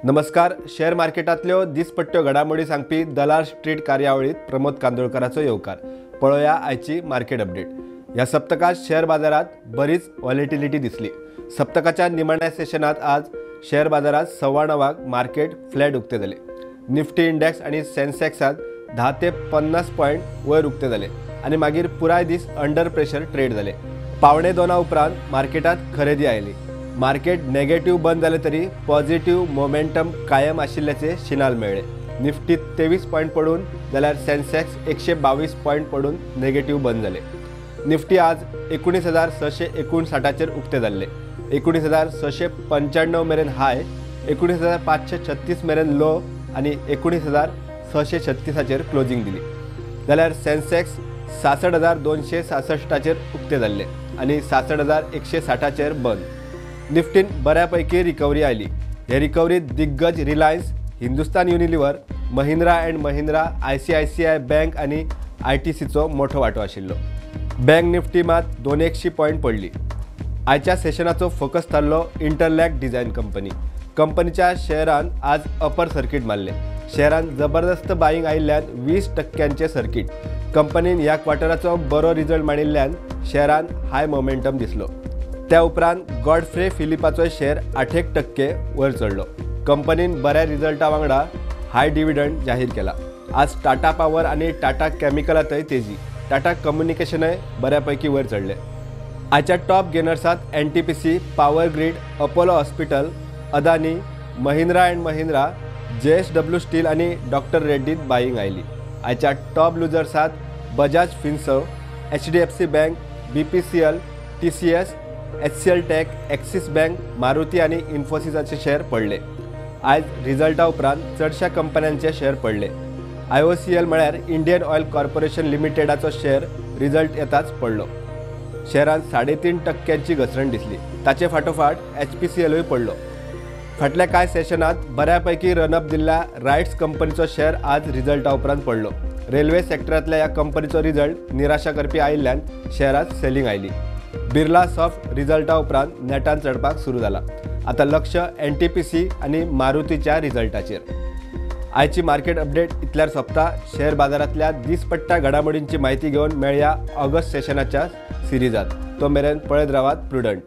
नमस्कार. शेअर मार्केटांतल्यो दिसपट्ट्यो घडामोडी सांगपी दलाल स्ट्रीट कार्यावळीत प्रमोद कांदोळकराचो येवकार. पळोवया आयची मार्केट अपडेट. ह्या सप्तकात शेअर बाजारात बरीच व्हॉलिटिलिटी दिसली. सप्तकाच्या निमाण्या सेशनात आज शेअर बाजारात 9:15 मार्केट फ्लॅट उक्ते जाले. निफ्टी इंडेक्स आनी सेन्सेक्सात 10 ते 50 पॉयंट वयर उक्ते जाले आनी मागीर पुराय दीस अंडर प्रेशर ट्रेड जाले. 1:45 उपरांत मार्केटात खरेदी आयली. मार्केट नेगेटिव्ह बंद जाले तरी पॉझिटिव्ह मोमेंटम कायम आशिल्ल्याचे शिनाल मेळ्ळे. निफ्टी 23 पॉयंट पडून जाल्यार सेन्सेक्स 122 पॉयंट पडून नेगेटिव्ह बंद जाले. निफ्टी आज 19,659 उक्ते जाल्ले. 19,695 मेरेन हाय, 19,536 मेरेन लो आनी 19,636 क्लोजिंग दिली. जाल्यार सेन्सेक्स 66,266 उक्ते जाल्ले आनी 66,160 बंद. निफ्टीन बऱ्यापैकी रिकव्हरी आयली. हे रिकव्हरीत दिग्गज Reliance, Hindustan Unilever, Mahindra and Mahindra, ICICI bank आनी ITCचो मोठो वांटो आशिल्लो. बँक निफ्टी मात 280 पॉयंट पडली. आयच्या सेशनाचो फोकस थारलो इंटरलॅक डिझायन कंपनी. कंपनीच्या शेअरान आज अपर सर्किट मारले. शेअरान जबरदस्त बाईंग आयिल्ल्यान 20% सर्किट. कंपनीन ह्या क्वार्टराचो बरो रिजल्ट मांडिल्ल्यान शेअरान हाय मोमेंटम दिसलो. त्या उपरांत गॉडफ्रे फिलिपाचो शेअर 8% वयर चडलो. कंपनीन बऱ्या रिजल्टा वांगडा हाय डिविडंड जाहीर केला. आज टाटा पावर आनी टाटा केमिकलांतय तेजी. टाटा कम्युनिकेशनय बऱ्यापैकी वयर चडले. आयच्या top गेनर्सात NTPC, power grid, Apollo hospital, Adani, Mahindra and Mahindra, JSW steel आनी डॉक्टर रेड्डीत बाईंग आयली. आयच्या top लुजर्सात Bajaj Finserv, HDFC bank, BPCL, TCS, HCL tech, Axis bank, Maruti आनी इन्फोसिसाचे शेअर पडले. आयज रिजल्टा उपरांत चडशा कंपन्यांचे शेअर पडले. IOCL म्हळ्यार इंडियन ऑयल कॉर्पोरेशन लिमिटेडाचो शेअर रिजल्ट येताच पडलो. शेअरांत 3.5% घसरण दिसली. ताचे फाटोफाट HPCLूय पडलो. फाटल्या कांय सेशनात बऱ्यापैकी रनअप दिल्ल्या रायट्स कंपनीचो शेअर आज रिजल्टा उपरांत पडलो. रेल्वे सेक्टरांतल्या ह्या कंपनीचो रिजल्ट निराशा करपी आयिल्ल्यान शेअरांत सेलिंग आयली. बिर्ला सॉफ्ट रिजल्टा उपरांत नेटान चडपाक सुरू जाला. आतां लक्ष NTPC आनी मारुतीच्या रिजल्टाचेर. आयची मार्केट अपडेट इतल्यार सोंपता. शेअर बाजारांतल्या दिसपट्ट्या घडामोडींची म्हायती घेवन मेळया ऑगस्ट सेशनाच्या सिरिजात. तो मेरेन पळयत रावात प्रुडंट.